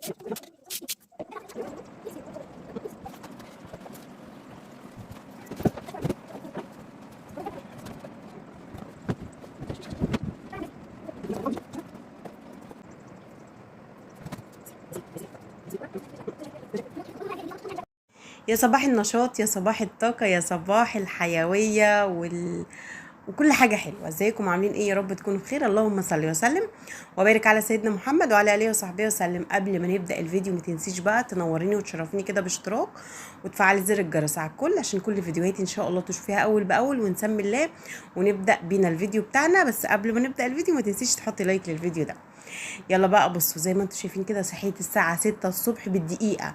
يا صباح النشاط، يا صباح الطاقة، يا صباح الحيوية وكل حاجة حلوة. ازيكم عاملين ايه؟ يا رب تكونوا بخير. اللهم صل وسلم وبارك على سيدنا محمد وعلى اله وصحبه وسلم. قبل ما نبدأ الفيديو ما تنسيش بقى تنوريني وتشرفيني كده باشتراك وتفعلي زر الجرس على الكل عشان كل فيديوهاتي ان شاء الله تشوفيها اول باول. ونسمي الله ونبدأ بينا الفيديو بتاعنا. بس قبل ما نبدأ الفيديو ما تنسيش تحطي like للفيديو ده. يلا بقى بصوا، زي ما انتم شايفين كده صحيت الساعة 6 الصبح بالدقيقة.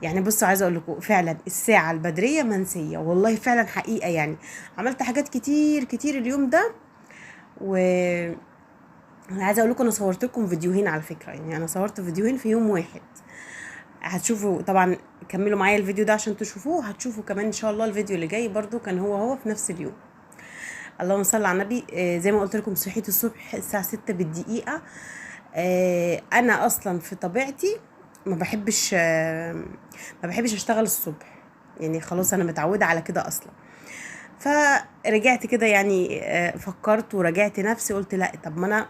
يعني بصوا، عايزة اقول لكم فعلا الساعة البدرية منسية، والله فعلا حقيقة. يعني عملت حاجات كتير كتير اليوم ده، و انا عايزة اقول لكم انا صورت لكم فيديوهين على فكرة. يعني انا صورت فيديوهين في يوم واحد، هتشوفوا طبعا. كملوا معايا الفيديو ده عشان تشوفوه، هتشوفوا كمان ان شاء الله الفيديو اللي جاي برضو كان هو في نفس اليوم. اللهم صل على النبي. زي ما قلت لكم صحيت الصبح الساعة 6 بالدقيقة. انا اصلا في طبيعتي ما بحبش اشتغل الصبح، يعني خلاص انا متعوده على كده اصلا. فرجعت كده يعني، فكرت ورجعت نفسي، قلت لا طب ما انا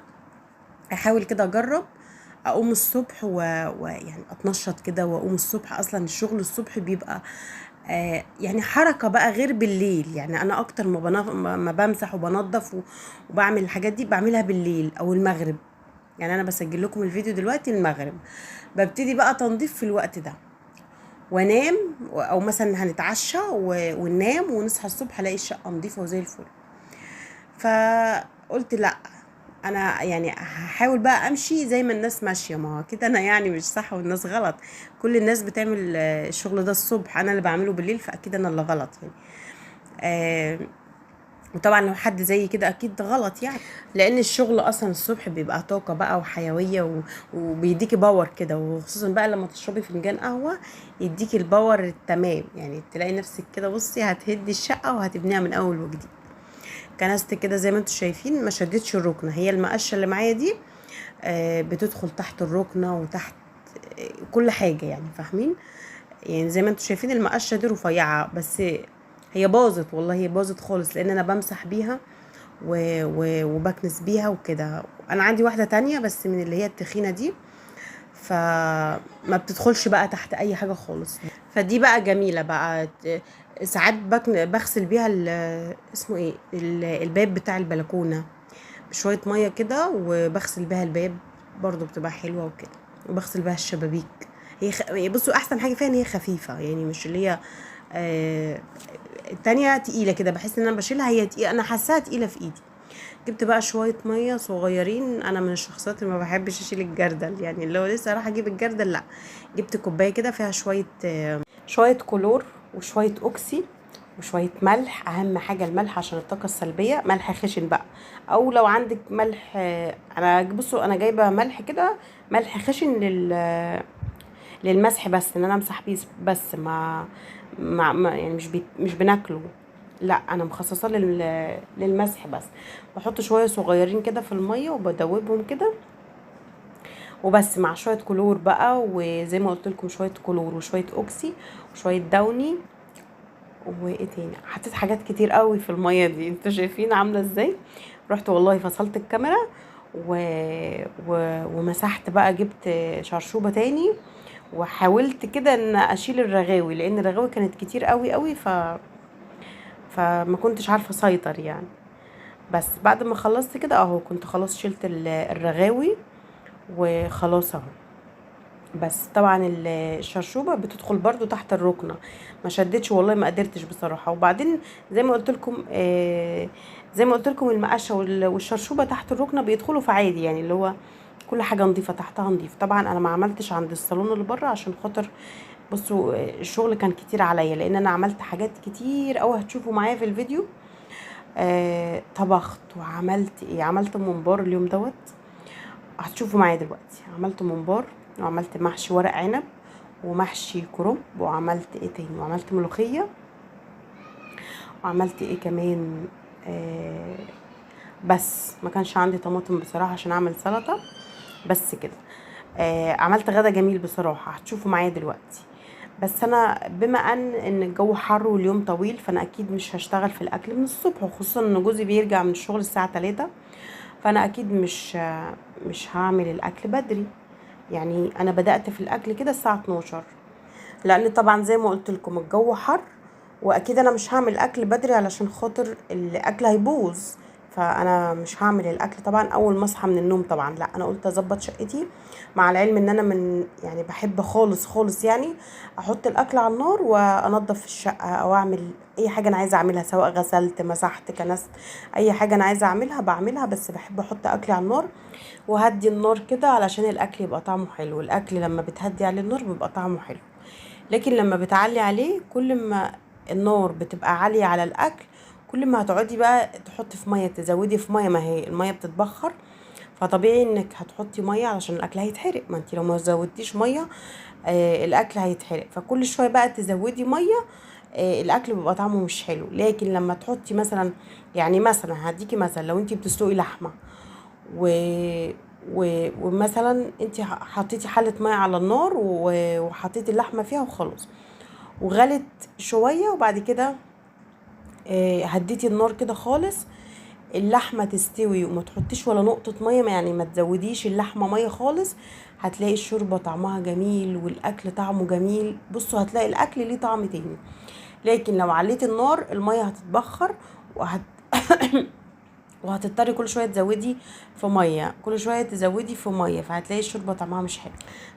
احاول كده اجرب اقوم الصبح ويعني اتنشط كده واقوم الصبح. اصلا الشغل الصبح بيبقى يعني حركة بقى غير بالليل. يعني انا اكتر ما بمسح وبنظف وبعمل الحاجات دي بعملها بالليل او المغرب. يعني انا بسجل لكم الفيديو دلوقتي المغرب، ببتدي بقى تنظيف في الوقت ده وانام، او مثلا هنتعشى وننام ونصحى الصبح الاقي الشقة نظيفة وزي الفل. فقلت لا انا يعني هحاول بقى امشي زي ما الناس ماشية، ما هو كده انا يعني مش صح والناس غلط. كل الناس بتعمل الشغل ده الصبح، انا اللي بعمله بالليل، فاكيد انا اللي غلط يعني. وطبعا لو حد زي كده اكيد غلط يعني، لان الشغل اصلا الصبح بيبقى طاقة بقى وحيوية وبيديكي power كده، وخصوصا بقى لما تشربي فنجان قهوة يديكي ال power التمام. يعني تلاقي نفسك كده بصي هتهدي الشقة وهتبنيها من اول وجديد. كنست كده زي ما انتم شايفين، ما شدتش الركنه، هي المقشه اللي معايا دي بتدخل تحت الركنه وتحت كل حاجة، يعني فاهمين؟ يعني زي ما انتم شايفين المقشه دي رفيعة، بس هي باظت والله، هي باظت خالص لان انا بمسح بيها وبكنس بيها وكده. انا عندي واحدة تانية بس من اللي هي التخينه دي، فما بتدخلش بقى تحت اي حاجة خالص. فدي بقى جميلة بقى. ساعات بغسل بيها اسمه ايه الباب بتاع البلكونه بشوية مية كده، وبغسل بيها الباب برضو بتبقى حلوة وكده، وبغسل بيها الشبابيك. هي بصوا احسن حاجة فيها ان هي خفيفة، يعني مش اللي هي التانية تقيلة كده، بحس ان انا بشيلها هي تقيلة، انا حاساها تقيلة في ايدي. جبت بقى شوية مية صغيرين، انا من الشخصيات اللي ما بحبش اشيل الجردل، يعني اللي هو لسه راح اجيب الجردل لا. جبت كوباية كده فيها شوية كلور وشوية اوكسي وشوية ملح. اهم حاجة الملح عشان الطاقة السلبية، ملح خشن بقى، او لو عندك ملح، انا بصوا انا جايبة ملح كده، ملح خشن للمسح بس، ان انا امسح بيه بس، ما يعني مش بناكله، لا انا مخصصاه للمسح بس. بحط شوية صغيرين كده في المية وبدوبهم كده وبس، مع شوية كلور بقى، وزي ما قلت لكم شوية كلور وشوية اوكسي وشوية داوني وايه تاني. حطيت حاجات كتير قوي في المية دي، انتوا شايفين عامله ازاي. رحت والله فصلت الكاميرا ومسحت بقى، جبت شرشوبه تاني وحاولت كده ان اشيل الرغاوي، لان الرغاوي كانت كتير قوي قوي، فما كنتش عارفه اسيطر يعني. بس بعد ما خلصت كده اهو، كنت خلاص شلت الرغاوي وخلاص اهو. بس طبعا الشرشوبه بتدخل برضو تحت الركنه، ما شدتش والله، ما قدرتش بصراحة. وبعدين زي ما قلت لكم المقشه والشرشوبه تحت الركنه بيدخلوا في عادي، يعني اللي هو كل حاجة نظيفة تحتها نظيف. طبعا انا ما عملتش عند الصالون اللي بره عشان خاطر بصوا، الشغل كان كتير عليا، لان انا عملت حاجات كتير قوي هتشوفوا معايا في الفيديو. طبخت وعملت ايه، عملت ممبار اليوم دوت هتشوفوا معايا دلوقتي. عملت ممبار وعملت محشي ورق عنب ومحشي كرنب، وعملت ايه تاني، وعملت ملوخية، وعملت ايه كمان، بس ما كانش عندي طماطم بصراحة عشان اعمل سلطة، بس كده. عملت غدا جميل بصراحة، هتشوفوا معايا دلوقتي. بس انا بما ان الجو حر واليوم طويل، فانا اكيد مش هشتغل في الاكل من الصبح، وخصوصا ان جوزي بيرجع من الشغل الساعة 3، فانا اكيد مش هعمل الاكل بدري. يعني انا بدأت في الاكل كده الساعة 12، لان طبعا زي ما قلت لكم الجو حر، واكيد انا مش هعمل اكل بدري علشان خاطر الاكل هيبوظ. فانا مش هعمل الاكل طبعا اول ما اصحى من النوم طبعا، لا انا قلت اظبط شقتي، مع العلم ان انا من يعني بحب خالص خالص يعني احط الاكل على النار وانضف الشقة او اعمل اي حاجة انا عايزه اعملها، سواء غسلت مسحت كنست اي حاجة انا عايزه اعملها بعملها، بس بحب احط اكلي على النار وهدي النار كده علشان الاكل يبقى طعمه حلو. الاكل لما بتهدي عليه النار بيبقى طعمه حلو، لكن لما بتعلي عليه كل ما النار بتبقى عالية على الاكل كل ما هتقعدي بقى تحطي في مية، تزودي في مية، ما هي المية بتتبخر، فطبيعي انك هتحطي مية علشان الاكل هيتحرق. ما انت لو ما زودتيش مية، الاكل هيتحرق، فكل شوية بقى تزودي مية، الاكل بيبقى طعمه مش حلو. لكن لما تحطي مثلا، يعني مثلا هديكي مثلا لو انت بتسلقي لحمه ومثلا انت حطيتي حله مية على النار وحطيتي اللحمة فيها وخلاص، وغلت شوية، وبعد كده هديتي النار كده خالص، اللحمة تستوي وما تحطيش ولا نقطة مية، يعني ما تزوديش اللحمة مية خالص، هتلاقي الشوربة طعمها جميل والاكل طعمه جميل. بصوا هتلاقي الاكل ليه طعم تاني. لكن لو عليتي النار المية هتتبخر وهتضطري كل شوية تزودي في مية، كل شوية تزودي في مية، فهتلاقي الشوربة طعمها مش حلو.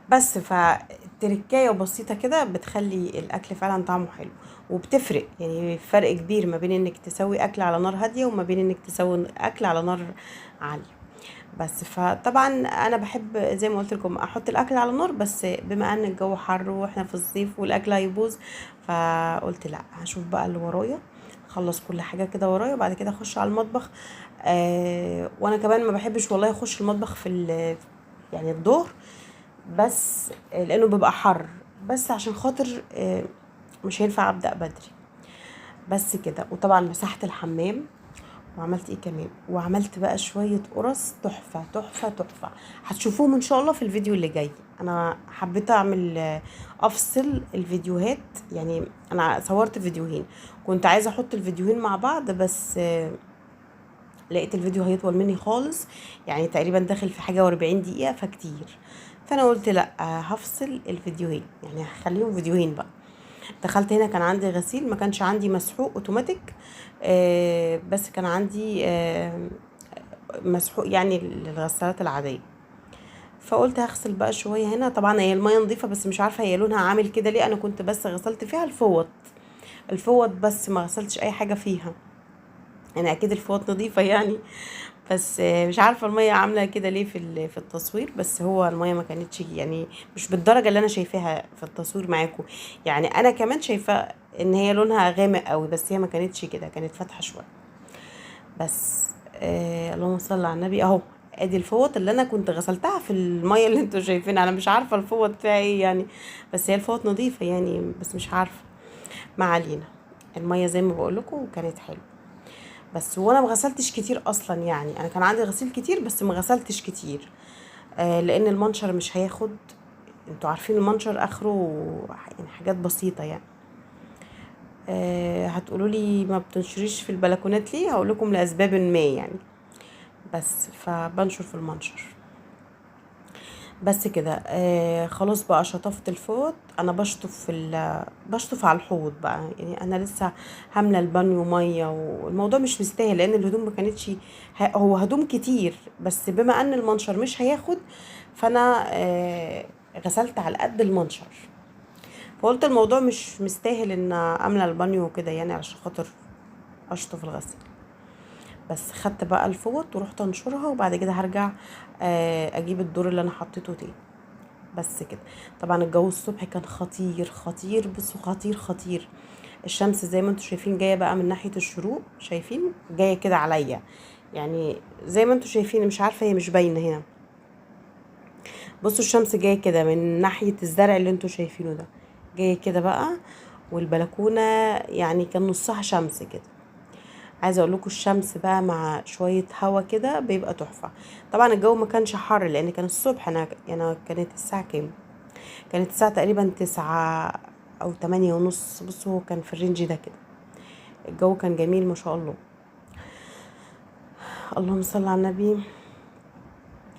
بس فتركايه بسيطة كده بتخلي الاكل فعلا طعمه حلو وبتفرق، يعني فرق كبير ما بين انك تسوي اكل على نار هادية وما بين انك تسوي اكل على نار عالية. بس فطبعا انا بحب زي ما قلت لكم احط الاكل على النار، بس بما ان الجو حر واحنا في الصيف والاكل هيبوظ، فقلت لا هشوف بقى اللي ورايا، اخلص كل حاجة كده ورايا وبعد كده اخش على المطبخ. وانا كمان ما بحبش والله اخش المطبخ في يعني الظهر، بس لانه بيبقى حر، بس عشان خاطر مش هينفع ابدا بدري. بس كده. وطبعا مسحت الحمام وعملت ايه كمان، وعملت بقى شوية قرص تحفة تحفة تحفة، هتشوفوهم ان شاء الله في الفيديو اللي جاي. انا حبيت افصل الفيديوهات، يعني انا صورت فيديوهين، كنت عايزه احط الفيديوهين مع بعض، بس لقيت الفيديو هيطول مني خالص، يعني تقريبا داخل في حاجة و40 دقيقة فكتير، فانا قلت لا هفصل الفيديوهين، يعني هخليهم فيديوهين بقى. دخلت هنا كان عندي غسيل، ما كانش عندي مسحوق اوتوماتيك، بس كان عندي مسحوق يعني للغسالات العادية، فقلت هغسل بقى شوية هنا. طبعا هي المية نظيفة بس مش عارفه هي لونها عامل كده ليه، انا كنت بس غسلت فيها الفوط بس، ما غسلتش اي حاجة فيها، انا اكيد الفوط نظيفة يعني، بس مش عارفه المية عامله كده ليه في التصوير، بس هو المية ما كانتش يعني مش بالدرجة اللي انا شايفاها في التصوير معاكم، يعني انا كمان شايفه ان هي لونها غامق قوي، بس هي ما كانتش كده، كانت فاتحة شوية بس. اللهم صل على النبي. اهو ادي الفوط اللي انا كنت غسلتها في المية اللي انتوا شايفينها، انا مش عارفه الفوط فيها ايه يعني، بس هي الفوط نظيفة يعني، بس مش عارفه، ما علينا. المية زي ما بقول لكم كانت حلوة، بس وانا ما غسلتش كتير اصلا، يعني انا كان عندي غسيل كتير بس ما غسلتش كتير، لان المنشر مش هياخد، انتوا عارفين المنشر اخره يعني حاجات بسيطة يعني. هتقولوا لي ما بتنشريش في البلكونات ليه؟ هقول لكم لاسباب ما يعني، بس فبنشر في المنشر بس كده. خلاص بقى شطفت الفوط، انا بشطف على الحوض بقى، يعني انا لسه هامله البانيو مية والموضوع مش مستاهل، لان الهدوم ما كانتش هو هدوم كتير، بس بما ان المنشر مش هياخد فانا غسلت على قد المنشر، فقلت الموضوع مش مستاهل ان املى البانيو وكده يعني علشان خاطر اشطف الغسيل. بس خدت بقى الفوط ورحت انشرها، وبعد كده هرجع اجيب الدور اللي انا حطيته تاني بس كده. طبعا الجو الصبح كان خطير خطير، بصوا خطير خطير، الشمس زي ما انتوا شايفين جاية بقى من ناحية الشروق، شايفين جاية كده عليا يعني زي ما انتوا شايفين، مش عارفه هي مش باينة هنا، بصوا الشمس جاية كده من ناحية الزرع اللي انتوا شايفينه ده، جاية كده بقى، والبلكونه يعني كان نصها شمس كده. عايزه اقول لكم الشمس بقى مع شوية هوا كده بيبقى تحفة. طبعا الجو ما كانش حر لان كان الصبح، انا كانت الساعة كام؟ كانت الساعة تقريبا 9 او 8:30. بصوا هو كان في ال range ده كده، الجو كان جميل ما شاء الله. اللهم صل على النبي.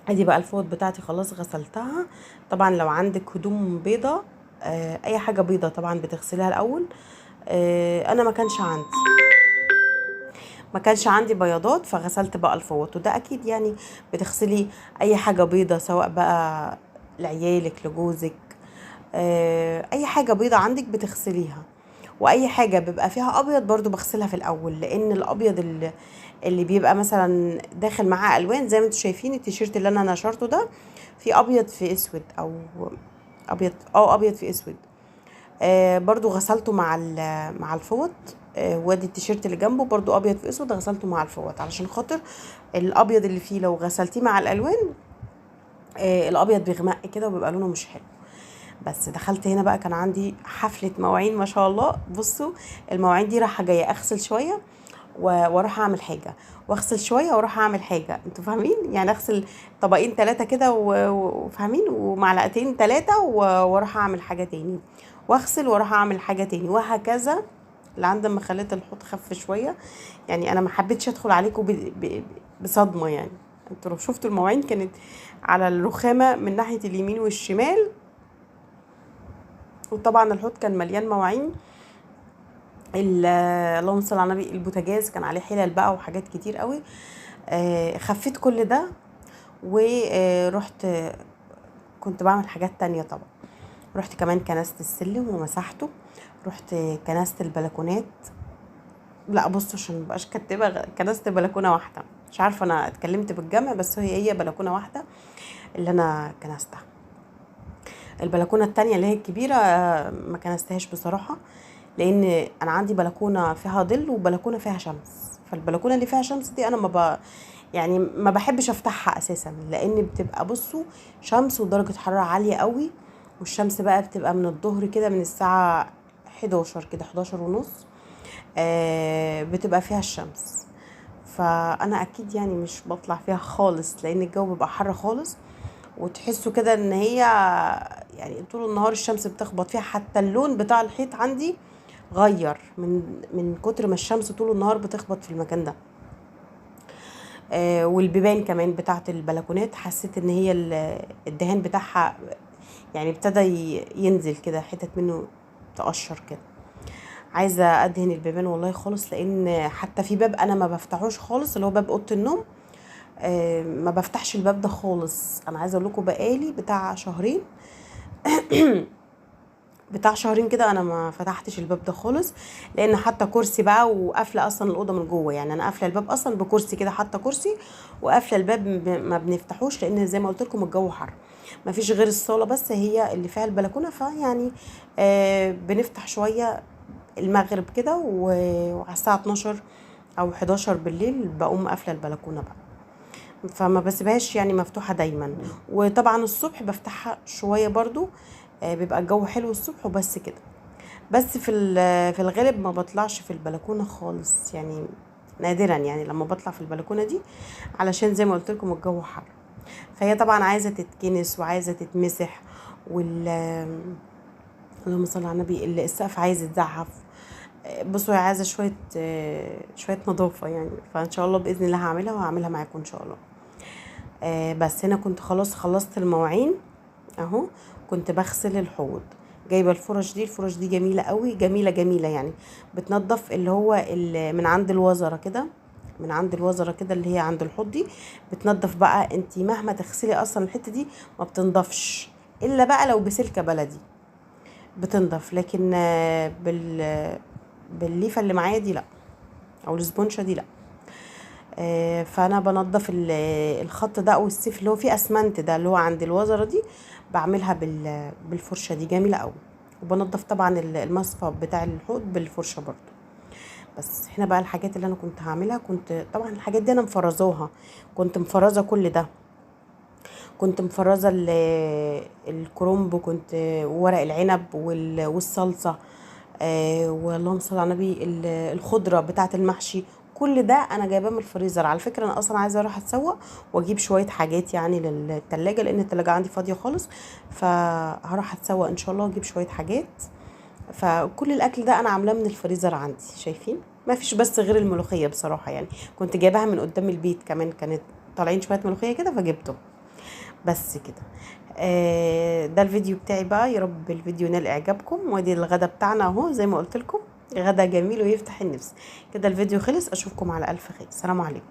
ادي بقى الفوط بتاعتي خلاص غسلتها. طبعا لو عندك هدوم بيضة، اي حاجة بيضة طبعا بتغسليها الاول. انا ما كانش عندي بياضات، فغسلت بقى الفوط. وده اكيد يعني بتغسلي اي حاجة بيضة، سواء بقى لعيالك لجوزك، اي حاجة بيضة عندك بتغسليها. واي حاجة بيبقى فيها ابيض برضو بغسلها في الاول، لان الابيض اللي بيبقى مثلا داخل معاه الوان زي ما انتم شايفين التيشيرت اللي انا نشرته ده في ابيض في اسود، او ابيض ابيض في اسود. برضو غسلته مع الفوط. وادي التيشيرت اللي جنبه برضو ابيض في اسود، غسلته مع الفوط علشان خاطر الابيض اللي فيه لو غسلتيه مع الالوان، الابيض بيغمق كده وبيبقى لونه مش حلو. بس دخلت هنا بقى كان عندي حفلة مواعين ما شاء الله. بصوا المواعين دي رايحة جاية، اغسل شوية واروح اعمل حاجة، واغسل شوية واروح اعمل حاجة، انتوا فاهمين يعني، اغسل طبقين 3 كده وفاهمين، ومعلقتين 3 واروح اعمل حاجة تاني، واغسل واروح اعمل حاجة تاني، وهكذا لعند ما خليت الحوض خف شوية. يعني انا ما حبيتش ادخل عليكم بصدمة يعني. انتوا لو شفتوا المواعين كانت على الرخامه من ناحية اليمين والشمال، وطبعا الحوض كان مليان مواعين. اللهم صل على النبي. البوتاجاز كان عليه حلل بقى وحاجات كتير قوي. خفيت كل ده ورحت كنت بعمل حاجات تانية طبعا. رحت كمان كنست السلم ومسحته، رحت كنست البلكونات. لا بصوا عشان مبقاش كاتبه، كنست بلكونة واحدة، مش عارفه انا اتكلمت بالجمع، بس هي بلكونة واحدة اللي انا كنستها. البلكونه التانية اللي هي الكبيرة ما كنستهاش بصراحة، لان انا عندي بلكونة فيها ظل وبلكونه فيها شمس، فالبلكونه اللي فيها شمس دي انا ما بحبش افتحها اساسا، لان بتبقى بصوا شمس ودرجة حرارة عالية قوي، والشمس بقى بتبقى من الظهر كده، من الساعة 11 كده، 11:30، بتبقى فيها الشمس. فانا اكيد يعني مش بطلع فيها خالص، لان الجو بيبقى حر خالص، وتحسوا كده ان هي يعني طول النهار الشمس بتخبط فيها. حتى اللون بتاع الحيط عندي غير من كتر ما الشمس طول النهار بتخبط في المكان ده. والبيبان كمان بتاعت البلكونات حسيت ان هي الدهان بتاعها يعني ابتدى ينزل كده، حتت منه تقشر كده. عايزه ادهن البيبان والله خالص، لان حتى في باب انا ما بفتحوش خالص اللي هو باب اوضة النوم، ما بفتحش الباب ده خالص. انا عايزه اقول لكم بقالي بتاع شهرين بتاع شهرين كده انا ما فتحتش الباب ده خالص، لان حاطه كرسي بقى وقافله اصلا الاوضة من جوه، يعني انا قافله الباب اصلا بكرسي كده، حاطه كرسي وقافله الباب، ما بنفتحوش، لان زي ما قلت لكم الجو حر، ما فيش غير الصاله بس هي اللي فيها البلكونه، فيعني بنفتح شوية المغرب كده، وعلى الساعة 12 او 11 بالليل بقوم قافله البلكونه بقى، فما بسيبهاش يعني مفتوحة دايما. وطبعا الصبح بفتحها شوية برضو، بيبقى الجو حلو الصبح وبس كده. بس في الغالب ما بطلعش في البلكونه خالص، يعني نادرا يعني لما بطلع في البلكونه دي، علشان زي ما قلت لكم الجو حر. فهي طبعا عايزه تتكنس وعايزه تتمسح، وال اللهم صل على النبي، السقف عايز يتزعف. بصوا هي عايزه شوية نظافة يعني، فان شاء الله باذن الله هعملها وهعملها معاكم ان شاء الله. بس هنا كنت خلاص خلصت المواعين اهو، كنت بغسل الحوض. جايبه الفرش دي، الفرش دي جميلة قوي، جميلة جميلة يعني، بتنظف اللي هو من عند الوزره كده، من عند الوزره كده اللي هي عند الحوض دي بتنظف بقى. انتي مهما تغسلي اصلا الحتة دي ما بتنضفش، الا بقى لو بسلكه بلدي بتنضف، لكن بالليفه اللي معايا دي لا، او الاسبونشه دي لا. فانا بنضف الخط ده او السيف اللي هو فيه اسمنت ده اللي هو عند الوزره دي، بعملها بالفرشه دي، جميلة قوي. وبنضف طبعا المصفى بتاع الحوض بالفرشه برضو. بس هنا بقى الحاجات اللي انا كنت هعملها، كنت طبعا الحاجات دي انا مفرزاها، كنت مفرزه كل ده، كنت مفرزه الكرنب، وكنت ورق العنب والصلصه، واللهم صل على النبي، الخضرة بتاعه المحشي، كل ده انا جايباه من الفريزر. على فكرة انا اصلا عايزه اروح اتسوق واجيب شوية حاجات يعني للتلاجة، لان التلاجة عندي فاضية خالص، فهروح اتسوق ان شاء الله واجيب شوية حاجات. فكل الاكل ده انا عاملاه من الفريزر عندي، شايفين ما فيش بس غير الملوخية بصراحة، يعني كنت جايباها من قدام البيت كمان، كانت طالعين شوية ملوخية كده فجبته بس كده. ده الفيديو بتاعي بقى، يا رب الفيديو نال اعجابكم. وادي الغدا بتاعنا اهو زي ما قلت لكم، غدا جميل ويفتح النفس كده. الفيديو خلص، اشوفكم على الف خير، سلام عليكم.